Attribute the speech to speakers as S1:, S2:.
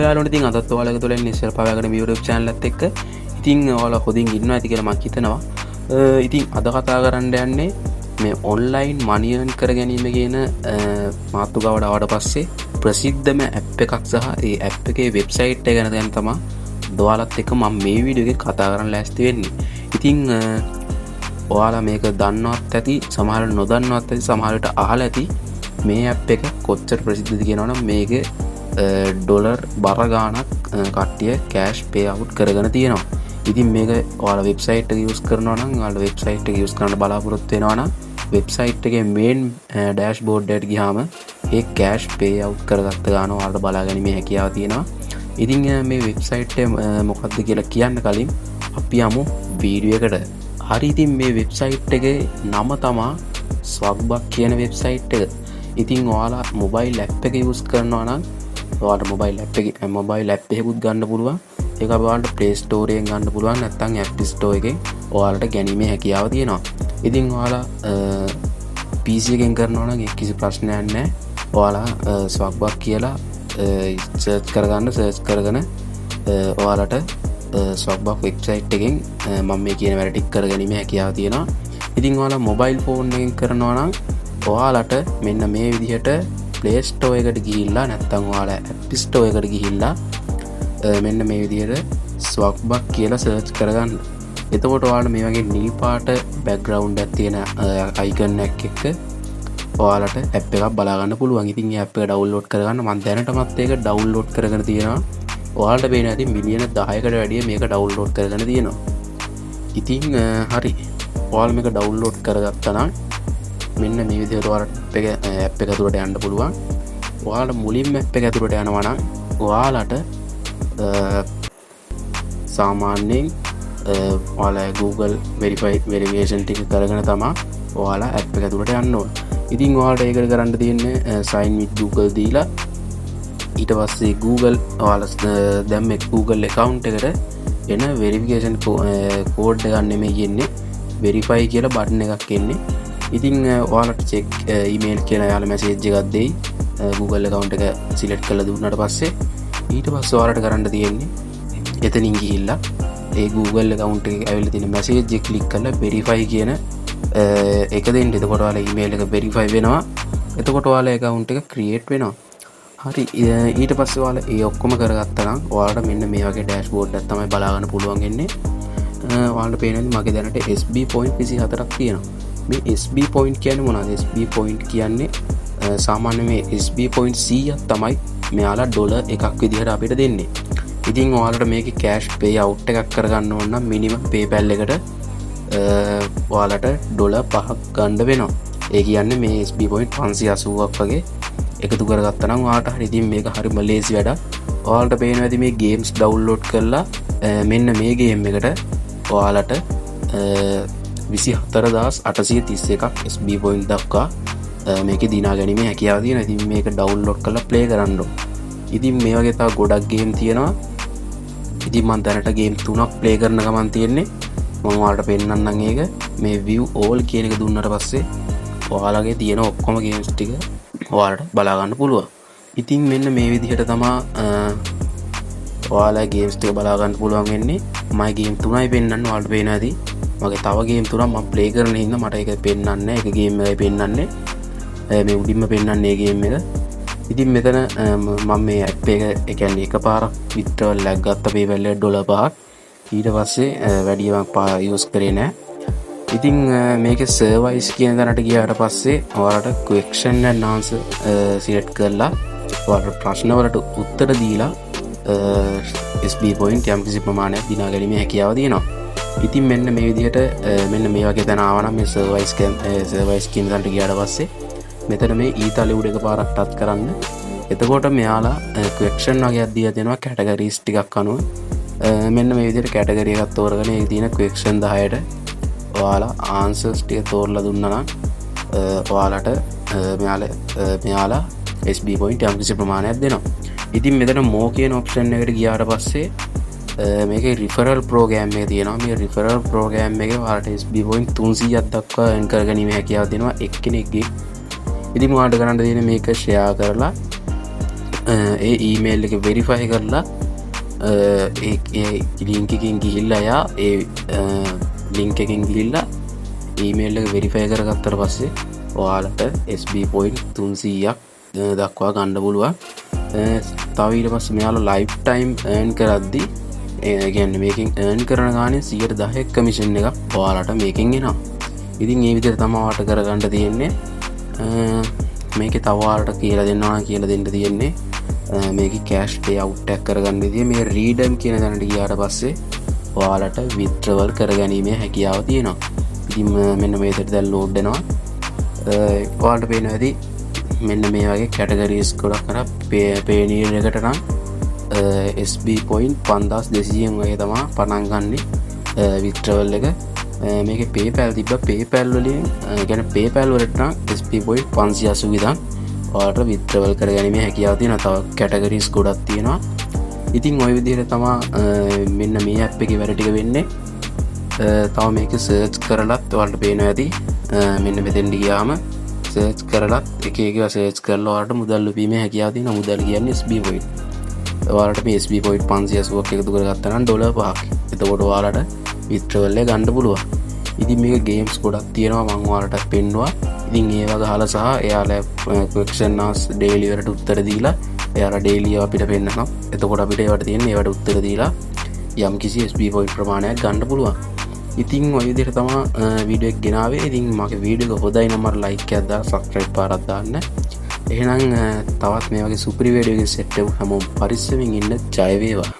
S1: යාළුවනේ, ඉතින් අදත් ඔයාලා එකතු වෙලා ඉන්නේ ඉස්සර පවයාගෙන මේ YouTube channel එකත් එක්ක. ඉතින් ඔයාලා හොඳින් ඉන්නවා ඇති කියලා මං හිතනවා. ඉතින් අද කතා කරන්න යන්නේ මේ ඔන්ලයින් මනි අර්න් කර ගැනීම කියන මාතෘකාවට ආවට පස්සේ ප්‍රසිද්ධම ඇප් එකක් සහ ඒ ඇප් එකේ වෙබ්සයිට් එක ගැන දැන් තමයි ඔයාලත් එක්ක මම මේ වීඩියෝ එකේ කතා කරන්න ලෑස්ති වෙන්නේ. ඉතින් ඔයාලා මේක දන්නවත් ඇති, සමහර නොදන්නවත් ඇති, සමහර විට අහලා ඇති. මේ ඇප් එක කොච්චර ප්‍රසිද්ධද කියනවා නම් මේක ඩොලර් බර ගාණක් කට්ටිය කෑෂ් පේ අවුට් කරගෙන තියෙනවා. ඉතින් මේක ඔයාලා වෙබ්සයිට් එක යූස් කරනවා නම්, ඔයාලා වෙබ්සයිට් එක යූස් කරන්න බලාපොරොත්තු වෙනවා නම්, වෙබ්සයිට් එකේ මේන් ඩෑෂ්බෝඩ් එකට ගියාම ඒ කෑෂ් පේ අවුට් කරගත්ත ගාන ඔයාලට බලාගැනීමේ හැකියාව තියෙනවා. ඉතින් මේ වෙබ්සයිට් එක මොකක්ද කියලා කියන්න කලින් අපි යමු වීඩියෝ එකට. හරි, ඉතින් මේ වෙබ්සයිට් එකේ නම තමා ස්වැග්බක් කියන වෙබ්සයිට් එක. ඉතින් ඔයාලා මොබයිල් ඇප් එක යූස් කරනවා නම් ඔයාලට මොබයිල් ඇප් එක මොබයිල් ඇප් එකකුත් ගන්න පුළුවන්. ඒක ඔයාලට Play Store එකෙන් ගන්න පුළුවන්, නැත්නම් App Store එකෙන් ඔයාලට ගැනීමේ හැකියාව තියෙනවා. ඉතින් ඔයාලා PC එකෙන් කරනවා නම් ඒක කිසි ප්‍රශ්නයක් නැහැ. ඔයාලා ස්වැග්බක් කියලා සර්ච් කරගන්න. සර්ච් කරගෙන ඔයාලට ස්වැග්බක් වෙබ්සයිට් එකෙන් මම මේ කියන වැඩ ටික කරගැනීමේ හැකියාව තියෙනවා. ඉතින් ඔයාලා මොබයිල් ෆෝන් එකෙන් කරනවා නම් ඔයාලට මෙන්න මේ විදිහට Play Store එකට ගිහිල්ලා නැත්නම් ඔයාලා App Store එකට ගිහිල්ලා මෙන්න මේ විදිහට ස්වැග්බක් කියලා සර්ච් කරගන්න. එතකොට ඔයාලට මේ වගේ නිල් පාට බැක්ග්‍රවුන්ඩ් එකක් තියෙන අයිකන් එකක් එක්ක ඔයාලට ඇප් එකක් බලා ගන්න පුළුවන්. ඉතින් මේ ඇප් එක ඩවුන්ලෝඩ් කරගන්න. මම දැනටමත් ඒක ඩවුන්ලෝඩ් කරගෙන තියෙනවා. ඔයාලට පේනවා ඇති මිලියන 10කට වැඩිය මේක ඩවුන්ලෝඩ් කරගෙන තියෙනවා. ඉතින් හරි, ඔයාලා මේක ඩවුන්ලෝඩ් කරගත්තා නම් මෙන්න මේ විදිහට ඔයාලට ඇප් එක ඇතුළට යන්න පුළුවන්. ඔයාලට මුලින්ම ඇප් එක ඇතුළට යනවා නම් ඔයාලට සාමාන්‍යයෙන් ඔයාලා Google verification ටික කරගෙන තමා ඔයාලා ඇප් එක ඇතුළට යන්න ඕන. ඉතින් ඔයාලට ඒකට කරන්න තියෙන්නේ sign with Google දීලා ඊට පස්සේ Google ඔයාලා දැන් මේ Google account එකට එන වෙරිෆිකේෂන් කෝඩ් එකක් නෙමෙයි එන්නේ, වෙරිෆයි කියලා බටන් එකක් එන්නේ. ඉතින් ඔයාලට චෙක් ඊමේල් කියලා එයාලා මැසේජ් එකක් දෙයි Google account එක සිලෙක්ට් කරලා දුන්නාට පස්සේ. ඊට පස්සේ ඔයාලට කරන්න තියෙන්නේ එතනින් ගිහිල්ලා ඒ Google account එකේ ඇවිල්ලා තියෙන මැසේජ් එක ක්ලික් කරලා වෙරිෆයි කියන එක දෙන්න. එතකොට ඔයාලා ඊමේල් එක වෙරිෆයි වෙනවා. එතකොට ඔයාලා account එක ක්‍රියේට් වෙනවා. හරි, ඊට පස්සේ ඔයාලා ඒ ඔක්කොම කරගත්තා නම් ඔයාලට මෙන්න මේ වගේ ඩෑෂ්බෝඩ් එකක් තමයි බලා ගන්න පුළුවන් වෙන්නේ. ඔයාලට පේනවා මගේ දැනට SB point 24ක් තියෙනවා. මේ SB point කියන්නේ මොනවද? SB point කියන්නේ සාමාන්‍ය මේ SB point 100ක් තමයි මෙයාලා ඩොලර් එකක් විදිහට අපිට දෙන්නේ. ඉතින් ඔයාලට මේකේ කෑෂ් පේ අවුට් එකක් කරගන්න ඕන නම් මිනිමම් PayPal එකට ඔයාලට ඩොලර් 5ක් ගන්න වෙනවා. ඒ කියන්නේ මේ SB point 580ක් වගේ එකතු කරගත්තා නම් ඔයාලට හරි. ඉතින් මේක හරිම ලේසි වැඩක්. ඔයාලට පේනවා ඇති මේ ගේම්ස් ඩවුන්ලෝඩ් කරලා මෙන්න මේ ගේම් එකට ඔයාලට 24,831ක් SB point දක්වා මේකේ දිනා ගැනීමේ හැකියාව තියෙනවා. ඉතින් මේක ඩවුන්ලෝඩ් කරලා ප්ලේ කරන්න ඕන. ඉතින් මේ වගේ තව ගොඩක් ගේම් තියෙනවා. ඉතින් මං දැනට ගේම් තුනක් ප්ලේ කරන ගමන් තියෙන්නේ. මං ඔයාලට පෙන්නන්නම් ඒක. මේ view all කියන එක දුන්නට පස්සේ ඔයාලගේ තියෙන ඔක්කොම ගේම්ස් ටික ඔයාලට බලා ගන්න පුළුවන්. ඉතින් මෙන්න මේ විදිහට තමා ඔයාලා ගේම්ස් ටික බලා ගන්න පුළුවන් වෙන්නේ. මම ගේම් තුනයි පෙන්නන්නේ. ඔයාලට පේනවා ඇති. මගේ තව ගේම් තුනක් මම ප්ලේ කරන හින්දා මට ඒක පෙන්නන්නේ නැහැ. එක ගේම් එකයි පෙන්නන්නේ. මේ උඩින්ම පෙන්නන්නේ ඒ ගේම් එක. ඉතින් මෙතන මම මේ ඇප් එක, ඒ කියන්නේ එකපාරක් විත්ඩ්‍රෝවල් එකක් ගත්ත PayPal එකට ඩොලර් 5ක්. ඊට පස්සේ වැඩි මං යූස් කරේ නෑ. ඉතින් මේකේ සර්වයිස් කියන තැනට ගියාට පස්සේ ඔයාලට ක්වෙස්චන් ඇන්ඩ් ආන්සර් සිලෙක්ට් කරලා ඔයාලට ප්‍රශ්න වලට උත්තර දීලා SB point යම්කිසි ප්‍රමාණයක් දිනා ගැනීමේ හැකියාව තියෙනවා. ඉතින් මෙන්න මේ විදිහට මෙන්න මේ වගේ තැන ආවා නම් මේ සර්වයිස් කියන තැනට ගියාට පස්සේ මෙතන මේ ඊතලෙ උඩ එකපාරක් ටච් කරන්න. එතකොට මෙයාලා ක්වෙස්චන් වගේක් දීලා තියෙනවා කැටගරීස් ටිකක් අනුව. මෙන්න මේ විදිහට කැටගරි එකක් තෝරගෙන ඒ තියෙන ක්වෙස්චන් 10ට ඔයාලා ආන්සර්ස් ටික තෝරලා දුන්නා නම් ඔයාලට මෙයාලා SB point යම්කිසි ප්‍රමාණයක් දෙනවා. ඉතින් මෙතන මෝ කියන ඔප්ෂන් එකට ගියාට පස්සේ මේකේ රිෆරල් ප්‍රෝග්‍රෑම් එක තියෙනවා. මේ රිෆරල් ප්‍රෝග්‍රෑම් එකේ ඔයාලට SB point 300ක් දක්වා earn කරගැනීමේ හැකියාව තියෙනවා එක්කෙනෙක්ගේ. ඉතින් ඔයාලට කරන්න තියෙන්නේ මේක ෂෙයා කරලා ඒ ඊමේල් එක වෙරිෆයි කරලා, ඒ ලින්ක් එකකින් ගිහිල්ලා, එයා ඒ ලින්ක් එකකින් ගිහිල්ලා ඊමේල් එක වෙරිෆයි කරගත්තට පස්සේ ඔයාලට SB point 300ක් දක්වා ගන්න පුළුවන්. තව ඊට පස්සේ මෙයාලා ලයිෆ් ටයිම් ඒර්න් කරද්දි, ඒ කියන්නේ මේකෙන් ඒර්න් කරන ගානේ 10% කමිෂන් එකක් ඔයාලට මේකෙන් එනවා. ඉතින් ඒ විදිහට තමයි ඔයාලට කරගන්න තියෙන්නේ. මේකේ තව ඔයාලට කියලා දෙන්නවා නම් කියලා දෙන්න තියෙන්නේ මේකේ කෑෂ් පේ අවුට් එකක් කරගන්න විදිය. මේ රීඩම් කියන තැනට ගියාට පස්සේ ඔයාලට විත්ඩ්‍රවල් කරගැනීමේ හැකියාව තියෙනවා. ඉතින් මෙන්න මේ විදිහට දැන් ලෝඩ් වෙනවා. ඔයාලට පේනවා ඇති මෙන්න මේ වගේ කැටගරීස් ගොඩක්. අර පේනියර් එකට නම් SB point 5200න් වගේ තමා පටන් ගන්නෙ විත්ඩ්‍රවල් එක. මේකේ PayPal තිබ්බ. PayPal වලින්, ඒ කියන්නේ PayPal වලට නම් SB point 580 ඉඳන් ඔයාලට විත්ඩ්‍රවල් කරගැනීමේ හැකියාව තියෙනවා. තව කැටගරීස් ගොඩක් තියෙනවා. ඉතින් ඔය විදිහට තමා මෙන්න මේ ඇප් එකේ වැඩ ටික වෙන්නේ. තව මේක සර්ච් කරලත් ඔයාලට පේනවා ඇති. මෙන්න මෙතෙන්ට ගියාම සර්ච් කරලත් එක එක ඒවා සර්ච් කරලා ඔයාලට මුදල් ලැබීමේ හැකියාව තියෙනවා. මුදල් කියන්නේ SB point. ඔයාලට මේ SB point 580ක් එකතු කරගත්තා නම් ඩොලර් 5ක්. එතකොට ඔයාලට විත්ඩ්‍රවල් එක ගන්න පුළුවන්. ඉතින් මේක ගේම්ස් ගොඩක් තියෙනවා, මං ඔයාලට පෙන්නුවා. ඉතින් ඒවා ගහලා සහ එයාලා ක්වෙස්චන් ආස් ඩේලි වලට උත්තර දීලා, එයාලා ඩේලි ඒවා අපිට පෙන්නනවා. එතකොට අපිට ඒවට තියෙන්නේ ඒවට උත්තර දීලා යම් කිසි SB point ප්‍රමාණයක් ගන්න පුළුවන්. ඉතින් ඔය විදිහට තමා වීඩියෝ එක ගෙනාවේ. ඉතින් මගේ වීඩියෝ එක හොඳයි නම් මට ලයික් එකක් දාලා සබ්ස්ක්‍රයිබ් පාරක් දාන්න. එහෙනම් තවත් මේ වගේ සුපිරි වීඩියෝ එකකින් සෙට් වෙමු. හැමෝම පරිස්සමින් ඉන්න. ජය වේවා.